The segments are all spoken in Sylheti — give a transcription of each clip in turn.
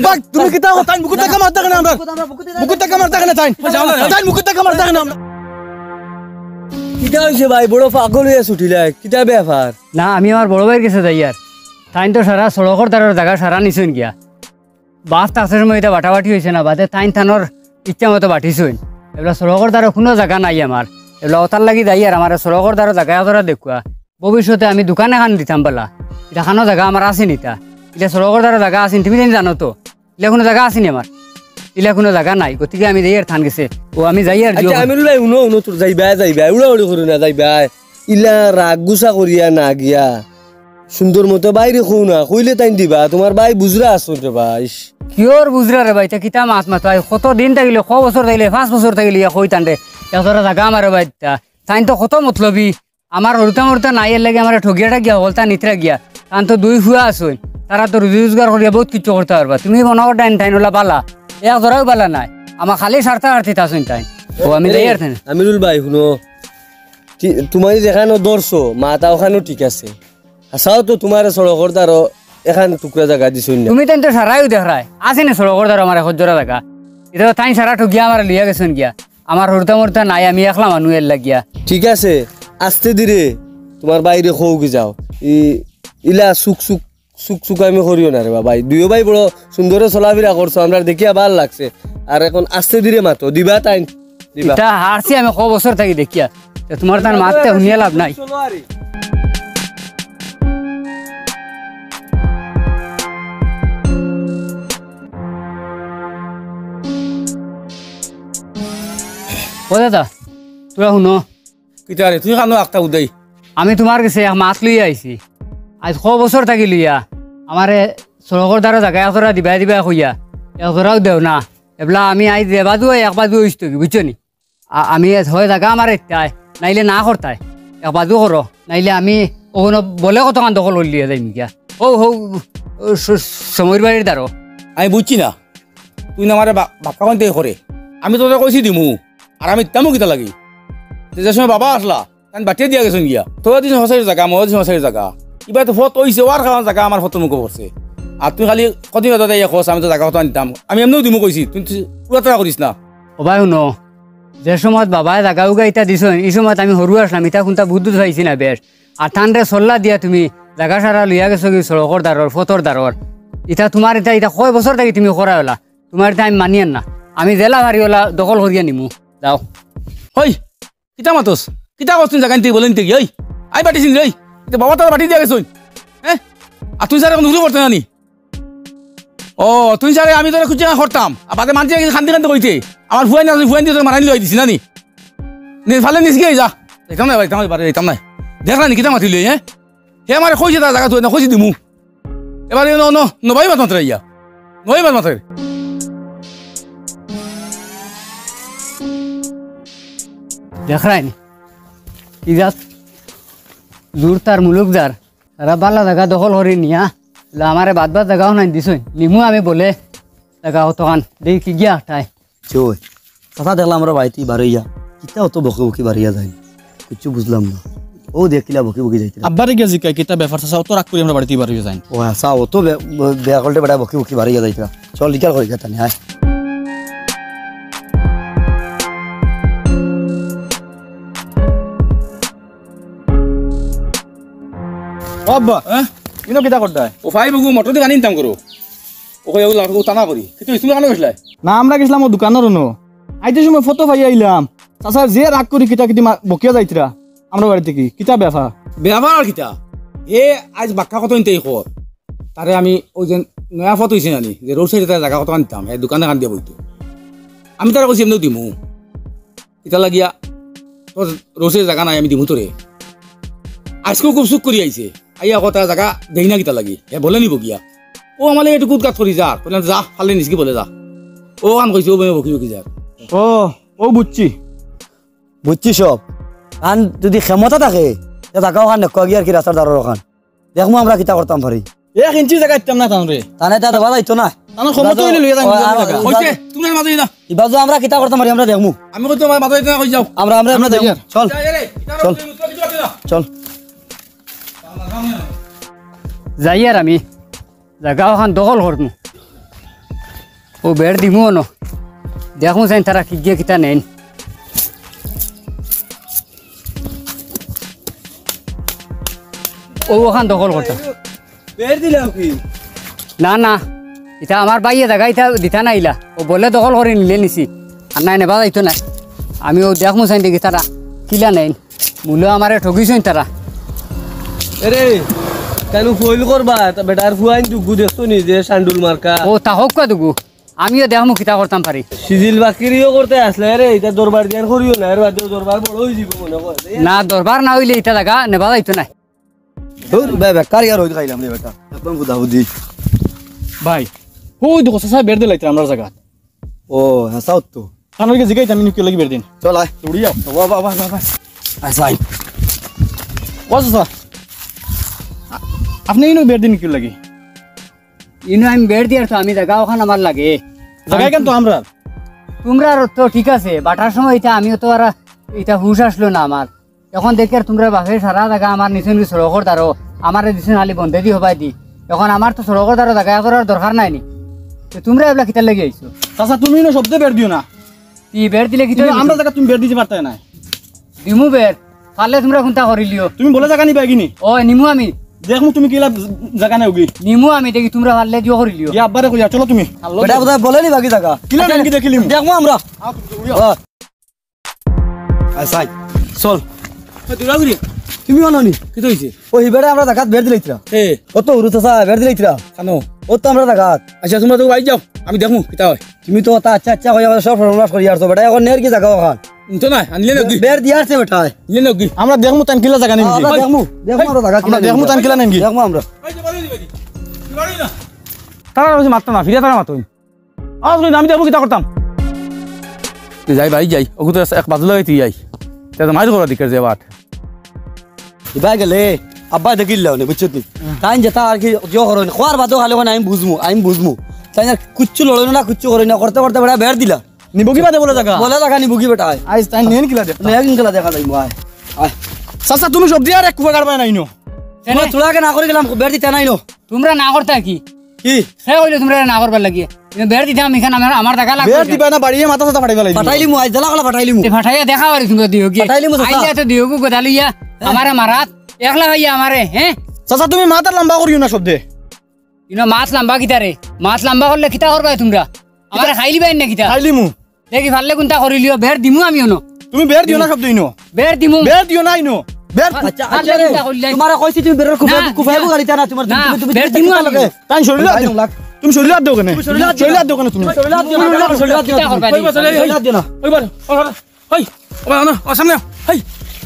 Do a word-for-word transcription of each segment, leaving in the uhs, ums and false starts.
ভাই, তুমি কিতা কও? তাইন মুখর টেকা মারতা কেনে আমরার? মুখর টেকা মারতা কেনে তাইন? তাইন মুখর টেকা মারতা কেনে আমরার? কিতা অইছে ভাই, বড় পাগল অইয়া ছুটিলায়, কিতা ব্যাপার? না, আমি আমার বড় ভাইর গেছে যাইয়ার। তাইন তো সারা সড়কর ধারর জাগা সারা নিছইন গিয়া। বাফ থাকতে সময় ইতা বাটাবাটি অইছে না, বাদে তাইন তানর ইচ্ছা মতো বাটিছইন। এবলা সড়কর ধারো কুনু জাগা নাই আমার। এবলা অতার লাগি যাইয়ার, আমারে সড়কর ধারো জাগা এতটা দেখুয়া। ভবিষ্যতে আমি দোকান এখান দিতাম বলা। ইলা কুনু জাগা আমার আছে নি তা? ইলা সড়কর ধারো জাগা আছে নি, তুমি তাইন জানো তো? ইলা কুনু জাগা আছে নি আমার? ইলা কুনু জাগা নাই, গতিকে আমি যাইয়ার তান গেছে। ও, আমি যাইয়ার। আচ্ছা, আমিরুল ভাই, হুনো, হুনো, তোর যাইবায়, যাইবায়, উড়াউড়ি করো না, যাইবায়। ইলা রাগ গুসা করিয়া না গিয়া সুন্দর মতো ভাইরে কও না, কইলে তাইন দিবা, তুমার ভাই বুঝরা আছইন রে ভাই। কিওর বুঝরা রে ভাই, তা কিতা মাত মাতো ভাই, কত দিন থাকিলে, ক বছর থাকিলে, পাঁচ বছর থাকিলে ইয়া কই তানরে, এতটা জাগা আমারে ভাই দিতা। তাইন তো কত মতলবি, আমার হুরুতা মুরুতা নাই, এর লাগি আমারে ঠগিয়া ঠাগিয়া হকলতা নিতরা গিয়া। তান তো দুই ফুয়া আছইন, তারা তো রুজি রোজগার করিয়া বউত কিচ্ছু করতা পারবা। তুমি মনো করো তাইন, তাইন অলা বালা, এক জরাও বালা নায়। আমার খালি স্বার্থার্থিত আছইন তাইন। ও, আমি যাইয়ার তাইন। আমিরুল ভাই, হুনো, তি-, তুমারে যেখানো ধরছো, মাথা ওখানো ঠিক আছে। হাছাউ তো তুমারে সড়কর ধারো এখান টুকরা জাগা দিছইন না। তুমি তাইন তো সারাইও দেখরায়, আছে নি সড়কর ধারো আমার এক জরা জাগা? ইতা তো তাইন সারা ঠগিয়া আমারে লইয়া গেছইন গিয়া। আমার হুরুতা মুরুতা নাই, আমি একলা মানু এর লাগিয়া। ঠিক আছে, আস্তে ধীরে তুমার ভাইরে কওগি যাও। ই-, ইলা সুক সুক, সুক সুক আমি করিও না রে বা ভাই। দুইও ভাই বড় সুন্দরে চলাফিরা করছো, আমরার দেখিয়া ভালা লাগছে। আর এখন আস্তে ধীরে মাতো, দিবা তাইন, দিবা। ইতা হারছি আমি ক বছর থাকি দেখিয়া। তে তুমার তান মাততে হুনিয়া লাভ নাই। ও দাদা, তুরা হুনো। কিতা রে, তুই কানো আখতা উদাই? আমি তুমার গেছে এক মাত লইয়া আইছি। আইজ ক বছর থাকি লইয়া, আমারে সড়কর ধারো জাগা এক জরা দিবায় দিবায় কইয়া, এক জরাও দেও না। এবলা আমি আইজ যে বাজু আই, এক বাজু অইছি তো কি, বুঝছো নি? আ-, আমি এ-, হয় জাগা আমারে দিতায়, নাইলে না করতায়। এক বাজু করো, নাইলে আমি অগুনো বলে কতখান দখল করি লইয়া যাইমু গিয়া। হউ, হউ, ও, স-, সমইর বাড়ির ধারো। আমি বুঝছি না, তুই না আমারে বা-, বাক্কা কইতে করে। আমি তোরে কইছি দিমু, আর আমি দিতামও কিতা লাগি? তে যে সময় বাবা আছলা, তাইন বাটিয়া দিয়া গেছইন গিয়া। তোরা দিছইন হসাইর জাগা, মরা দিছইন হসাইর জাগা। ইবা তো ফত অইছে, ওয়ার খাওয়ান জাগা আমার ফতর মুখো পড়ছে। আর তুই খালি কদিন বাদে ইয়া কস, আমি তো জাগা কত আনতাম। আমি এমনেও দিমু কইছি, তুই, তুই উড়াতাড়া করিস না। ও ভাই হুনো, যে সময়ত বাবায় জাগা উগা ইতা দিছইন, ই সময়ত আমি হুরু আছলাম, ইতা কুনতা বুদ্ধি পাইছি না বেশ। আর তানরে সল্লা দিয়া তুমি জাগা সারা লইয়া গেছো কি সড়কর ধারর, ফতর ধারর। ইতা তুমার ইতা, ইতা কয় বছর থাকি তুমি করায় অলা? তুমার ইতা আমি মানিয়ার না। আমি যেলা পারি অলা দখল করিয়া নিমু। যাও। হই, কিতা মাতস? কিতা কস তুই জাগা নিতে বলে নিতে গিয়া? ওই, আই বাটি চিনি রে, ওই। ইতা বাবা তারা বাটি দিয়া গেছইন। হ্যাঁ? আর তুই স্যার এখন হুরু করতে জানি। ও, তুই স্যারে আমি তোরে খুঁজে না করতাম। আর বাদে মানতে গেছি খান্তি খান্তি কইতে। আমার ফুয়াই না, ফুয়াই দিয়ে তোর মারানি লই দিছি না নি? নে, ফালে নিস গিয়ে যা। যাইতাম না, যাইতাম না, যাইতাম না। দেখ না নি, কিতা মাতিলে, হ্যাঁ? হে আমারে কইছে তার জাগা তুই না, কইছি দিমু। এবার ইনো, ইনো, নবাই মাত মাতরে ইয়া। নবাই মাত মাতরে। দেখরায় নি? কি জাত? জোর তার মুলুক যার। তারা বালা জাগা দখল করি নিয়া, লা আমারে বাদ বাদ জাগাও নাই দিছইন। নিমু আমি বলে জাগা অতখান। দেখি কি গিয়া তাই। চই। কথা দেখলাম আমরা বাড়িতে বারইয়া। কিতা অত বকে বকে বারইয়া যায়? কিচ্ছু বুঝলাম না। ও দেখিলা বকে বকে যাইতে। আব্বারে গিয়া জিকাই, কিতা ব্যাপার চাচা? অত রাগ করি আমরা বাড়িতে বারইয়া যাই। ও আচ্ছা, অত বে-, বে-, বেয়াকলটে বেটা বকে বকে বারইয়া যাইতরা। চল, লিকার করে গেতা নি, আয়। ও আব্বা, হ্যাঁ? ইনো কিতা করতায়? ও ভাই, বগু মোটর দি পানি আনতাম করো। ও কই, ওগুলা, ও টানা করি। কিন্তু তুমি কানো গেছলায়? না, আমরা গেছলাম ও দোকানর অনো। আইতে সময় ফত পাইয়া আইলাম। চাচা যে রাগ করি কিতা কিতি মা-, বকিয়া যাইতরা। আমরা বাড়ি থাকি। কিতা ব্যাপার? ব্যাপার আর কিতা? এ আইজ বাক্কা কত ইনতে কর। তারে আমি ওই যে নয়া ফত অইছে নানি, যে রোড সাইডে তার জাগা কত আনতাম, হে দোকানে কান দিয়া বইতো। আমি তারে কইছি এমনেও দিমু। কিতা লাগিয়া তোর রোসে জাগা নাই, আমি দিমু তোরে। আইজকেও খুব সুখ করি আইছে, আইয়া কথা জাগা দেই না কিতা লাগি, হে বলে নিব গিয়া। ও আমারে একটু কুদকাত করি যা, কইলাম যা, ফালে নিস কি বলে যা। ও কান কইছে, ও বই বকি বকি যার। ও, ও বুঝছি। বুঝছি সব। কান যদি ক্ষমতা থাকে, তে জাগা ওখান নেকো গিয়া আর কি রাস্তার ধারর ওখান। দেখমু আমরা কিতা করতাম পারি। এক ইঞ্চি জাগা দিতাম না তানরে। তানে তা দেবা যাইতো না। তানর ক্ষমতা অইলে লইয়া যাইন, ও, নিজর আর জাগা। ইবা-, কইছে, তুমি আর মাঝে না। ইবাজু আমরা কিতা করতাম পারি, আমরা দেখমু। আমি কইতে আমার মাঝে না, কই যাও। আমরা, আমরা, আমরা আমরা দেখমু। যাই আর। চল। যাই রে, চল। চল। যাই আর আমি। জাগা ওখান দখল করমু। অউ বের দিমু অনো। দেখমু চাইন তারা কিগিয়ে কিতা নেইন। অউ অখান দখল করতা। বের দিলাও কি? না, না, ইতা আমার ভাইয়ে জাগা ইতা দিতা নাইলা। অউ বলে দখল করি নিলে নিছি। আর নায় নেবা যাইতো নায়। আমি অউ দেখমু চাইন দেখি তারা কিলা নেইন। মূলো আমারে ঠগিছইন তারা। এরে, তাইনু ফইল করবা, তা বেটার ফুয়াইন দুগু দেখছো নি যে শান্ডুল মার্কা? অউ তা হউক্কা দুগু। আমিও দেখমু কিতা করতাম পারি। সিজিল বাকিরিও করতে আসলে রে, ইতা দরবার দিয়ান করিও না, এর বাদেও দরবার বড় অইযিবো মনে কর। না, দরবার না অইলে ইতা জাগা নেবা যাইতো নায়। ধুর, বে, বেকার ইয়ার রইদ খাইলাম রে বেটা। একদম বুদাবুদি। ভাই, হউ দেখো, চাচা বের দিলাইত্রা আমরার জাগাত। ও, হাছাউ তো। তান লগে জিগাইতাম, ইনো কিলাগি বের দিন। চল আয়। দৌড়ি যাও। বাহ, বাহ, বাহ, বাহ, বাহ। আয়, চাই। ও চাচা, আ-, আপনে ইনো বের দিন কিলাগি? ইনো আমি বের দিয়ার তো আমি জাগা অখান আমার লাগে। জাগা অখান তো আমরার। তুমরার তো ঠিক আছে, বাটার সময় ইতা আমিও তো আর ইতা হুশ আসলো না আমার। অখন দেখিয়ার তুমরার বাপে সারা জাগা আমার নিছইন কি সড়কর দারো, আমারে দিছইন খালি বন্দেদি হবায়দি। অখন আমার তো সড়কর দারো জাগা করার দরকার নাই নি। তে তুমরা এবলা কিতার লাগি আইছো? চাচা, তুমি ইনো শব্দে বের দিও না। ই বের দিলে কিতা অইবো? আমরার জাগাত তুমি বের দিতে পারতায় নায়। দিমু বের, পারলে তুমরা কুন্তা করিলিও। তুমি বলে জাগা নিবায়গি নি? অয়, নিমু আমি। দেখমু তুমি কিলা জাগা নেওগি। নিমু আমি, দেখি তুমরা পারলে দিও করিলিও। ইয়া আব্বারে কইয়া, চলো তুমি। বেটা বুঝাই বলে নিবায়গি জাগা। কিলা নেওগি দেখিলিমু। দেখমু আমরা। আ, আয়, চাই। চল। ওই, দৌড়া ঘুরি। তুমি অনো নি? কিতা অইছে? অউ, হি বেটা আমরার জাগাত বের দিলাইত্রা। এ। অত হুরু চাচা, বের দিলাইত্রা। কেনে? অউ তো আমরার জাগাত। আচ্ছা, তুমরা তো বাইর যাও, আমি দেখমু, কিতা অয়। তুমি তো অতা আচ্ছা, আচ্ছা কইয়া সব সর্বনাশ করিয়া আরছো, বেটা, অখন নের কি জাগা অখান? তো না, আনলে না কি? বের দিয়া আরছে বেটায়। আনলে না কি? আমরা দেখমু তাইন কিলা জাগা নেইন। আমরা দেখমু, দেখমু আমরা জাগা কিলা নেইন। দেখমু তাইন কিলা নেইন কি? দেখমু আমরা। তারা অইছে মাততা না, ফিরিয়া তারা মাতইন। আওয়াজ করি না, আমি দেখমু কিতা করতাম। তুই যাই ভাই যাই, ওগু তো এক বাজু লাগাই তুই যাই। তে তো মাইর করা দিকে যে বাট। ইবায় গেলে, আব্বায় দেখিলাও নে, বুঝছো তুই? তাইন যেতা আর কি জিও করইন, খোয়ার বাদেও খালি কইন, "আমি বুঝমু, আমি বুঝমু।" তাইন আর কুচ্ছু লড়ইন না, কুচ্ছু করইন না, করতে করতে বেটা বের দিলা। নিবো কি বাদে বলে জাগা? বলে জাগা নিবো কি বেটায়? আইজ তাইন নেইন কিলা দেখা? নেইন কিলা দেখা যাইবো, আয়, আয়। চাচা, তুমি সব দিয়া আর এক কুপা কারবায় নাইনো। কেনে? তুমরা আগে না করি গেলাম, বের দিতা নাইনো। তুমরা না করতা কি? কি? হে কইলো তুমরা না করবার লাগি। ইনো বের দিতাম, ইখান আমার, আমার জাগা লাগবো। বের দিবায় না, বাড়িয়ে মাথা সাথে ফাটাই ফালাই দিমু। ফাটাইলিমু, আইজ জ্বালা কলা ফাটাইলিমু। তে ফাটাইয়া দেখা পারি তুমরা দিও কি? ফাটাইলিমু চাচা। আইলে তো দিও গু গোদালইয়া। হ্যাঁ? আমারে মারাত, একলা ভাইয়া আমারে, হ্যাঁ? চাচা, তুমি মাথা লম্বা করিও না শব্দে। ইনো মাত লম্বা কিতা রে? মাত লম্বা করলে কিতা করবায় তুমরা? আমারে খাইলিবায় না কিতা? খাইলিমু। দেখি পারলে কুন্তা করিলিও, বের দিমু আমি অনো। তুমি বের দিও না শব্দ ইনো। বের দিমু। বের দিও না ইনো। বের আচ্ছা, আচ্ছা রে। তুমারে কইছি তুমি বেরর কুফা, না, কুফা না। গালি তা না, তুমার, না, তুমি, তুমি, বের তুমি দিমু কিতা আমি। লাগে? তাইন শরীরে আত দেও। তুমি শরীরে আত দেও কেনে? শরীরে আত দেও। শরীরে আত দেও কেনে তুমি? শরীরে আত দেও না, শরীরে আত দেও না। কিতা করবা তুমি? শরীরে আত দেও না। ওই বার, ওই বার, ওই, ওই বার, না, ও সামনে, ওই,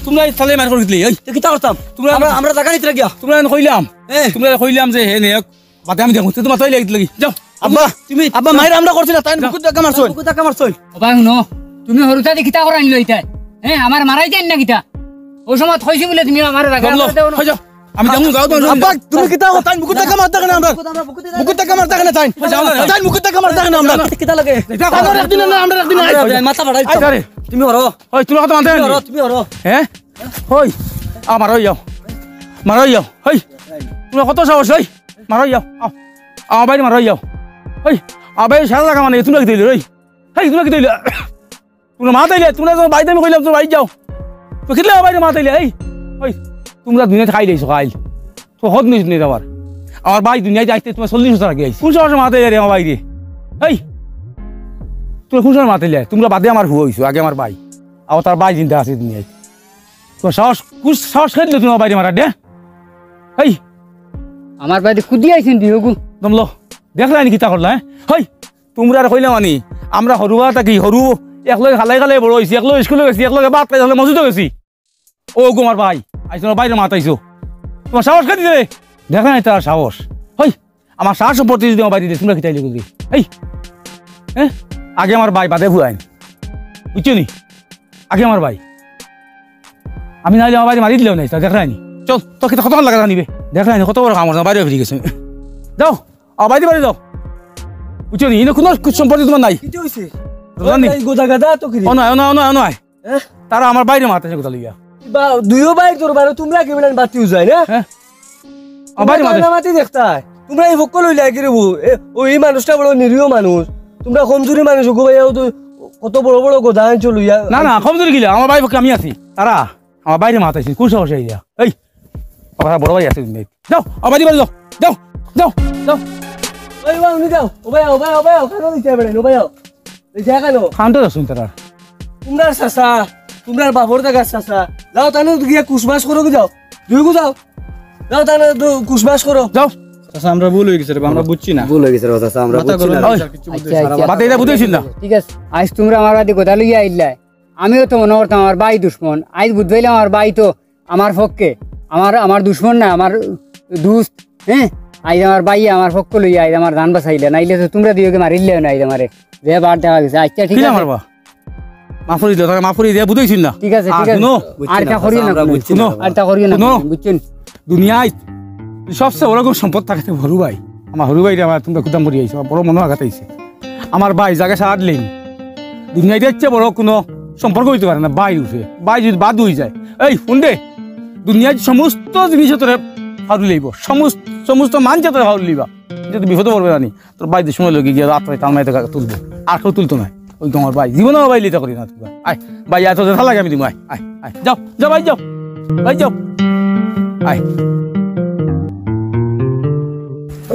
তুমরা এই তালে মার করে দিলে, ওই। তো কিতা করতাম? তুমরা আমরা, আমরা জাগা নিতে গিয়া। তুমরা আমি কইলাম, হ্যাঁ। তুমরা কইলাম যে হে নেক, বাদে আমি দেখমু, তুই তো মাথায় লাগি লাগি। যাও। আব্বা, তুমি আব্বা, মাইর আমরা করছি না, তাইন বুকুত ধাক্কা মারছইন। বুকুত ধাক্কা মারছইন। ও ভাই, হুনো, তুমি হুরুতা দি কিতা করাইন লইতায়? হ্যাঁ, আমারে মারাইতায় না কিতা? অউ সময় কইছি বুলে তুমি আমারে জাগা দমলো, করে দেও না। হই যাও। আমি দেখমু, যাও, দমলো। আব্বা, তুমি কিতা কও? তাইন বুকুত ধাক্কা মারতা কেনে আমরার? বুকুত ধাক্কা মারতা কেনে তাইন? যাও না, যাও। তাইন বুকুত ধাক্কা মারতা কেনে আমরার? কিতা লাগে? আমরার একদিন না, আমরার একদিন আইবো। মাথা ফাটাই আরে। তুমি হরো। ওই, তুমি কথা মানতে তুমি হরো, তুমি হরো। হ্যাঁ? ওই, আ, মারো যাও। মারো যাও। ওই, তুমার কত সাহস, ওই? মারো যাও, আও। আমার বাইরে মারো যাও। হেই, আমার বাইরে সারা জাগা মানে, তুমরা কিতা অইলে, ওই? হেই, তুমরা কিতা অইলে? তুমরা মাত আইলে, তুমরা তো বাইরে আমি কইলাম, তুমরা বাইরে যাও। তো কিতা আমার বাইরে মাত আইলে, এই? ওই, তুমরা দুনিয়াত খাইলাইছো, খাইল। তো হদ নিস নি আমার। আমার ভাই দুনিয়াত আইতে তুমার চল্লিশ বছর আগে আইছে। কুন সাহসে মাত আইলে রে আমার বাইরে? এই? তুমরা কুন সাহসে মাত আইলে? তুমরা বাদে আমার ফুয়া অইছো, আগে আমার ভাই। আবার তার ভাই জিন্দা আছে দুনিয়াত। তুমার সাহস, কুন সাহস খাইলে তুমার বাইরে মারা, দে? এই? আমার বাইরে কুদি আইছেন দিহগু। দমলো। দেখলায় নি কিতা করলা, হ্যাঁ? হেই, তুমরারে কইলাম আনি, আমরা হুরুয়া থাকি, হুরু, একলগে খালাই খালাই বড় অইছি, একলগে স্কুলো গেছি, একলগে ভাত খাইছি, একলগে মসজিদো গেছি। ও গো আমার ভাই, আইছো না বাইরে মাত আইছো। তুমার সাহস কে দিছে রে? দেখলায় নি তার সাহস। হেই, আমার সাহস সম্পত্তি যদি আমার বাইরে দিতে, তুমরা কিতা অইলে করি? হেই, হ্যাঁ? আগে আমার ভাই, বাদে ফুয়াইন। বুঝছো নি? আগে আমার ভাই। আমি না অইলে আমার বাইরে মারি দিলেও নাই, তা দেখলায় নি। চল, তোর কিতা কতক্ষণ লাগে জানিবে? দেখলায় নি, কত বড় কাম করছে, বাইরে ফিরে গেছে। যাও, আ, বাইরে, বাইরে যাও। বুঝছো নি? ইনো কুনু কুছ সম্পত্তি তুমার নাই। কিতা অইছে? বুঝলা নি? এই গোদা গাদা তো কিরে? ও নয়, ও নয়, ও নয়, ও নয়। হ্যাঁ? তারা আমার বাইরে মারতেছে গোদা লইয়া। বা, দুইও ভাইর দরবারো তুমরা কি মিলান বাতি উজাই না? হ্যাঁ? আমার বাইরে তুমরা মারতেছে। মারামারি দেখতায়। তুমরা এই ভক্কল অইলা কিরে বউ? এ, ও এই মানুষটা বড় নিরীহ মানুষ। তুমরা কমজুরি মানুষ গো ভাইয়া, ও তো কত বড় বড় গদা আনছো লইয়া। না, না, কমজুরি কিলা? আমার ভাই পক্ষে আমি আছি। তারা আমার বাইরে মাতাইছি, কোন সাহসে আইয়া? এই, আমার বড় ভাই আছে, তুমি যাও, আমার বাড়ি যাও, যাও, যাও, যাও। ওই বা, উনি যাও, ও ভাই, ও ভাই, ও ভাই, ওখানে দিতে পারেন, ও ভাই, এই জায়গা লো। খান্ডা যাচ্ছ তারা। তুমরার চাচা, তুমরার বাপর জাগার চাচা, যাও তাহলে গিয়া কুশবাস করো গো, যাও, দুই গো যাও, যাও তাহলে তো কুশবাস করো। যাও। চাচা, আমরা ভুল হয়ে গেছে রে বা, আমরা বুঝছি না। ভুল হয়ে গেছে রে বা, চাচা, আমরা মাথা বুঝছি গরম না। হয়ে গেছে, আর কিছু বুঝতে আচ্ছা, পারছি না। আচ্ছা, বাদ দে, এটা বুঝাইছি না। ঠিক আছে, আজ তুমরা আমার বাড়ি কথা লইয়া আইলাই, আমিও তো মনে করতাম আমার ভাই দুশমন, আজ বুঝবাইলাম আমার ভাই তো আমার পক্ষে, আমার, আমার দুশমন না, আমার দোস্ত, হ্যাঁ? আজ আমার ভাই আমার পক্ষ লইয়া আজ আমার জান বাঁচাইলে, নাইলে তো তুমরা দুইওকে মারিলে না আজ আমারে, যে বার দেখা গেছে। আচ্ছা, ঠিক কিলা আছে। মারবা? মাফুরি দিও, তারা মাফুরি দিয়া বুঝাইছি না। ঠিক আছে, আর ঠিক আছে। শুনো। আর এটা করিও না, আমরা বুঝছি না। শুনো। আর এটা করিও না, শুনো। বুঝছেন? দুনিয়ায় সবচেয়ে বড় কোন সম্পদ থাকে তো হরু ভাই। আমার হরু ভাইরে আমার তুমরা কুদাম করি আইছো, আমার বড় মনো আঘাত আইছে। আমার ভাই জাগা সারা দিলেন, দুনিয়ায় এর চেয়ে বড় কোনো সম্পর্ক হইতে পারে না। ভাই উঠে, ভাই যদি বাদ হয়ে যায়, এই হুন দে, দুনিয়ার সমস্ত জিনিস তোরে ফাউরি লইব, সমস্ত, সমস্ত মানুষ তোরে ফাউরি লইবা। কিন্তু তুই বিপদে পড়বে জানি, তোর ভাই দুশমন লোকে গিয়ে রাত রাত আমার তুলবো, আর কেউ তুলতো না। ওই তোমার ভাই জীবনে ভাই লিটা করি না তুই। আয় ভাই, এত দেখা লাগে আমি দিব। আয়, আয়, আয়, যাও, যাও ভাই, যাও ভাই, যাও। আয়।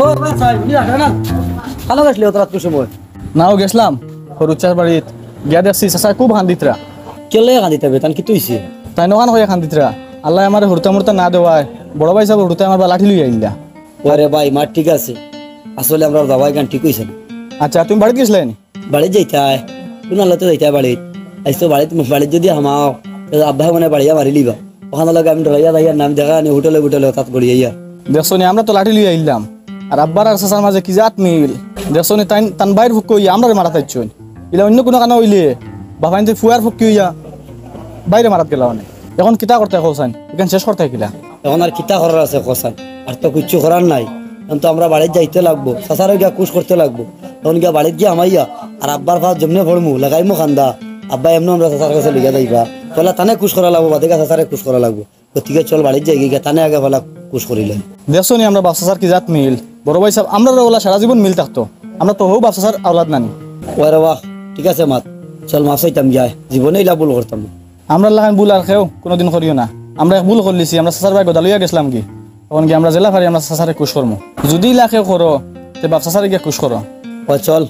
ও ভাই, সাহেব, কি রাখা না? ভালো গেছলি অত রাত সময়? নাও গেছলাম, হরুচার বাড়িত গিয়া দেখছি চাচা খুব কান্দিতরা। কেলে কান্দিতা বে? তান কিতা অইছে? তাইন অখান কইয়া কান্দিতরা, আল্লায় আমারে হুরুতা মুরুতা না দেওয়ায় বড় ভাই সাব হুরুতায় আমার বা লাঠি লইয়া আইলা। ওরে ভাই, মাত ঠিক আছে, আসলে আমরার দাবাই গান ঠিক অইছে না। আচ্ছা, তুমি বাড়িত গেছলায় নি? বাড়িত যাইতায়, কোন আল্লাতে যাইতায় বাড়িত? আইজ তো বাড়িত, বাড়িত যদি হামাও, তে আব্বায় মনে বাড়িয়া মারিলিবা। অখান লাগে আমি ডরাইয়া যাইয়ার না, আমি দেখা আনি হোটেলে হোটেলে তাত গড়িয়া। দেখছো নি, আমরা তো লাঠি লইয়া আইলাম। আর আব্বার আর চাচার মাঝে কি জাত মিল। দেখছো নি, তাইন, তান ভাইর পক্ষে অইয়া আমরারে মারাত আইছইন। ইলা অইন্য কুনু কানা অইলে, বাফাইন্তে ফুয়ার পক্ষে অইয়া ভাইরে মারাত গেলা অনে। অখন কিতা করতায় কও চাইন? ইখান শেষ করতায় কিলা? অখন আর কিতা করার আছে কও চাইন? আর তো কিচ্ছু করার নাই। অখন তো আমরা বাড়িত যাইতে লাগবো, চাচারে গিয়া খুশ করতে লাগবো। অখন গিয়া বাড়িত গিয়া হামাইয়া আর আব্বার পাও যেমনে পড়মু, লাগাইমু কান্দা। আব্বায় এমনে আমরারে চাচার কাছে লইয়া যাইবা। পয়লা তানে খুশ করা লাগবো, বাদে গিয়া চাচারে খুশ করা লাগবো। গতিকে চল বাড়িত যাইগি গিয়া, তানে আগে পয়লা খুশ করিলাই। দেখছো নি আমরার বাপ চাচার কি জাত মিল। বড় ভাই সাব, আমরারও অলা সারা জীবন মিল থাকতো। আমরা তো হউ বাপ চাচার আওলাদ নানি। ওরে বাহ, ঠিক আছে মাত। চল মাফ চাইতাম গিয়া, জীবনে ইলা ভুল করতাম না। আমরার লাখান ভুল আর কেউ কুনুদিন করিও না। আমরা এক ভুল করলিছি, আমরার চাচার ভাই গদা লইয়া গেছলাম গি। অখন গিয়া আমরা যেলা পারি আমরার চাচারে খুশ করমু। যুদি ইলা কেউ করো, তে বাপ চাচারে গিয়া খুশ করো। ও চল,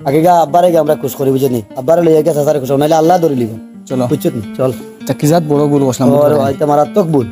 আগে গিয়া আব্বারে গিয়া আমরা খুশ করি, বুঝছো নি? আব্বারে লইয়া গিয়া চাচারে খুশ করো, নাইলে আল্লায় ধরিলিবা। চলো। বুঝছো নি? চল। তে কি জাত বড় ভুল করছলাম, ওরে বুঝছো নি? ভাই, ইটা মারাত্মক ভুল।